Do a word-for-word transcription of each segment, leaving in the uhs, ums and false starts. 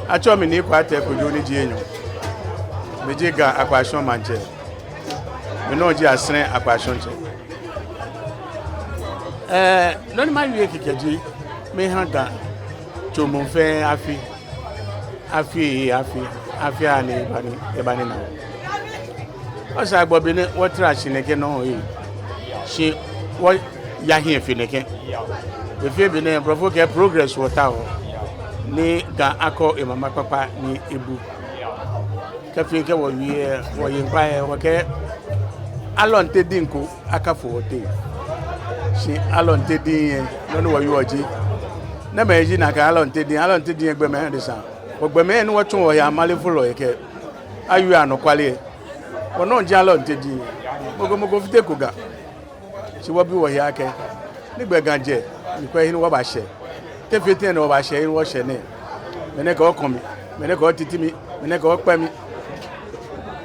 Atsɛɔ mi Nii Kwatɛ Kojo ni ji enyɔ. Miji Ga Akwashɔŋ Maŋtsɛ. Minɔ ji Asɛrɛ Akwashɔŋtsɛ. Ɛɛ, nɔ ni mawie kɛkɛ ji, miha Ga tsomɔ fɛɛ afi. Afi, afi, afi aya ni eba ni, eba ni na. Wɔsɛɛ agbɔ be ni wɔtra shi nɛkɛ nɔŋŋ ee. Shi wɔya hiɛ fe nɛkɛ. Efee be ni blɔfo kɛɛ progress wɔtaoɔ. Ni Ga akɔ emama kpakpa ni ebu. Kɛfee kɛ wɔwie, wɔye ŋkpai, wɔkɛɛ alɔnte diŋ ko akafo wɔteŋ. Shi alɔnte diŋ lɛ, nɔ ni wɔwieɔ ji, namɛi ji nakai alɔnte diŋ, alɔnte diŋ lɛ gbɔmɛi adesai. Wɔgbɔmɛi ni wɔtsuɔ wɔhe amalefolɔi kɛ, awie anɔkwale lɛ. Wɔnɔ ji alɔnte diŋ. Mɔ ko mɔ ko fiteko Ga. Shi wɔbi wɔhe akɛ, nɛgbɛ Ga jɛ, ni kwɛ he ni wɔbashɛ. Te fee tɛŋŋ ni wɔbashɛ he ni wɔshɛ nɛɛ. Mɛni kɛ okɔ mi, mɛni kɛ otiti mi, mɛni kɛ okpɛ mi.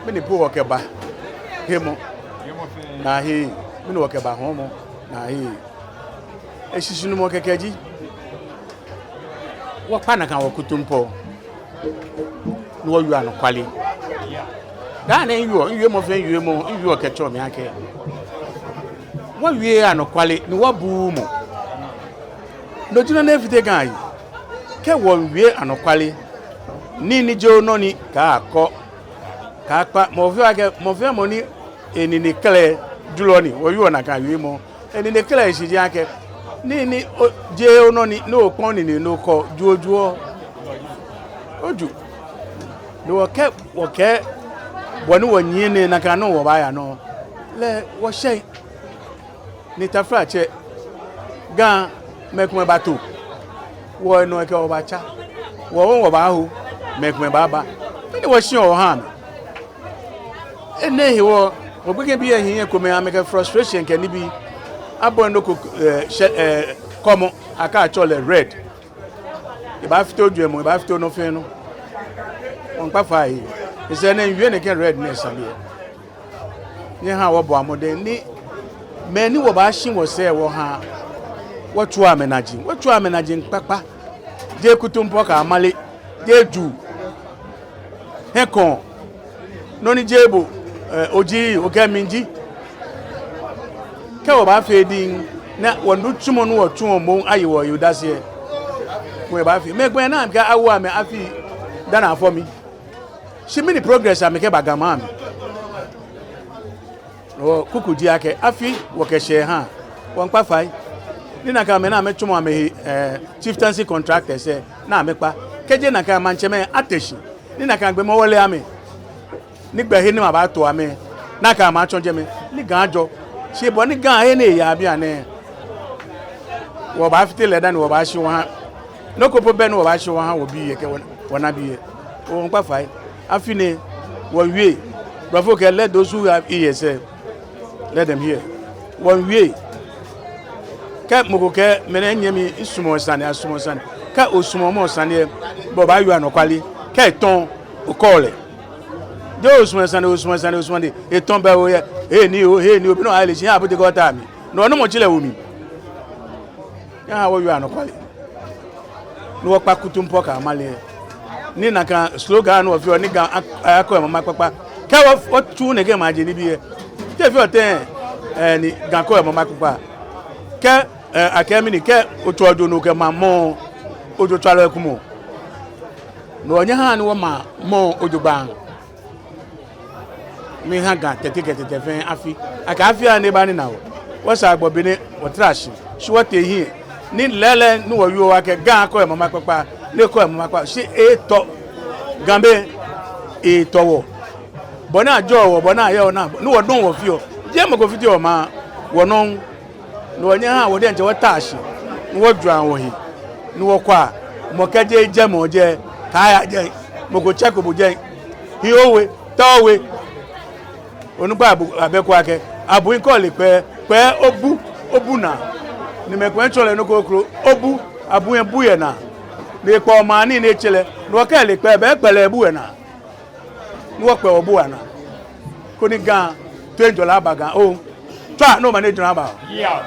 Mɛni po wɔkɛba hemɔ naa hee, mɛni wɔkɛba hɔɔmɔ naa hee. Eshishinumɔ kɛkɛ ji, wɔkpa nakai wɔkutumpɔɔ, ni wɔwie anɔkwale. Daa nɛɛ miwieɔ, miwiemɔ fɛɛ miwiemɔ, miwieɔ kɛtsɔɔ mli akɛ, wɔwie anɔkwale, ni wɔbuuu mɔ. No ji nɔ ni efite Ga yi. Kɛ wɔwie anɔkwale, nii ni jeee onɔ ni kaakɔ, kaakpa, mɔ fɛɛ akɛ, mɔ fɛɛ mɔ ni enine kɛlɛ julɔ ni, wɔwieɔ nakai wiemɔ. Enine kɛlɛ shishi ji akɛ, nii ni o, jeee onɔ ni, ni okpɔ nine ni okɔ, ju ojuɔ. Oju. Ni wɔkɛ, wɔkɛ, bɔ ni wɔnyiɛ nɛɛ nakai nɔŋŋ wɔbaaya nɔ. Lɛ wɔshɛ. Ni taflatsɛ, Ga, mɛi komɛi bato. Wɔ nɔ kɛ wɔbatsa. Wɔ hu wɔbaaho. Mɛi komɛi baaba. Mɛni wɔshiɔ wɔhaa amɛ? Enɛ hewɔ, wɔgbekɛbii ahiɛ komɛi amɛkɛ frustration kɛ nibii. Abɔi nɔ ko, eh, shɛ, eh, kɔmɔ, akɛtsɛɔ lɛ red. Ebaafite ojwɛŋmɔ, ebaafite onɔ fɛɛ nɔ. Wɔŋkpa fai. Esɛɛ nɛɛ miwie nɛkɛ red nɛɛ sane lɛ. Nyɛhaa wɔbɔa mɔdɛŋ ni mɛi ni wɔbaashi wɔsɛɛ wɔha, wɔtsuaa amɛ naji, wɔtsuaa amɛ naji kpakpa. Jeee kutumpɔɔ kɛ amale, jeee juu, hiɛkɔɔ, nɔ ni jeee bo, eh, oji, okɛɛ mi ji. Kɛ wɔbaafee diŋ, ni wɔnitsumɔ ni wɔtsuɔ moŋ aye wɔ odase lɛ, mɔ ebaafee. Mɛi komɛi ni akɛɛ awo amɛ afi dani afɔ mi. Shi mɛni progress amɛkɛba Ga maŋ mli? Wɔ kuku ji akɛ, afi wɔkɛshɛ ha, wɔŋkpa fai. Ni nakai mɛi ni amɛtsumɔ amɛhe, eh, chieftaincy contractors lɛ, ni amɛkpa. Kɛjɛ nakai maŋtsɛmɛi ate shi. Ni nakai gbɔmɛi wɔle amɛ. Ni gbɛ he ni mabaato amɛ. Nakai maŋ tsɔ jɛmɛ. Ni Ga ajɔ. Shi bɔ ni Ga he ni eyaa bianɛ, wɔbaafite lɛ dani wɔbaashi wɔha. Nɔ ko po bɛ ni wɔbaashi wɔha wɔbii lɛ kɛ wɔ, wɔnabii lɛ. Wɔŋkpa fai. Afi nɛɛ, wɔwie. Blɔfo kɛɛ, let those who have ears, eh, let them hear. Wɔwie. Kɛ mɔ ko kɛɛ, mɛni nyɛmi, misumɔɔ sane, asumɔɔ sane. Kɛ osumɔɔ mɔ sane lɛ, bo obaawie anɔkwale. Kɛ etɔ̃, okɔɔ lɛ. Jeee osumɔɔ sane, osumɔɔ sane, osumɔɔ sane. Etɔ̃ bɛ oyɛ. Hei ni o, hei ni o, bi nɔ ale shi, ya bu de gɔta mi. No, no mɔ tsi lɛ wo mi. Nyɛhaa wɔwie anɔkwale. Ni wɔkpa kutumpɔɔ kɛ amale. Ni nakai slogan ni wɔfeɔ ni Ga a-, akɔ emama kpakpa. Kɛ wɔ, wɔtsu nɛkɛ maje nibii lɛ, te feɔ tɛŋŋ, eh, ni Ga kɔ emama kpakpa? Kɛ, eh, akɛ mɛni, kɛ otswa ojo ni okɛma mɔ, ojotswalɔ ekumɔ. No nyɛhaa ni wɔma mɔ jogbaŋŋ. Miha Ga Tɛte kɛ Tɛtɛ fɛɛ afi. Akɛ afi aya ni eba ni na wɔ. Wɔsɛɛ agbɔ be ni wɔtra shi. Shi wɔtee hiɛ. Ni lɛɛlɛŋ ni wɔwieɔ akɛ Ga kɔ emama kpakpa. Ni ekɔ emama kpakpa. Shi etɔ. Ga be etɔ wɔ. Bɔ ni ajɔɔ wɔ, bɔ ni ayeɔ wɔ naa. Ni wɔdɔŋ wɔfeɔ. Jeee mɔ ko fiteɔ maŋ. Wɔnɔ. Ni wɔnyɛhaa wɔ diɛŋtsɛ wɔta shi, ni wɔjwɛŋa wɔhe, ni wɔkwɛa, mɔ kɛjɛ jɛmɛ jɛ, kaaya jɛi, mɔ ko tsɛko bo jɛi, hi owe, ta owe. Onukpa abu, abɛ ko akɛ, abu ŋkɔ le kpɛ, kpɛ obu, obu naa. Ni mɛi komɛi tsɔɔ lɛ nɔ ko kroko, obu, abu lɛ bu yɛ naa. Ni ekpɛ maŋ nii ni etsɛ lɛ, ni wɔkɛ le kpɛ, bɛ ekpɛ lɛ bu yɛ naa. Ni wɔkpɛ wɔbu anaa. Koni Ga, toiŋjɔlɛ aba Ga. Oo. Tswa, no mɔ ni jɔɔ aba. Yeah.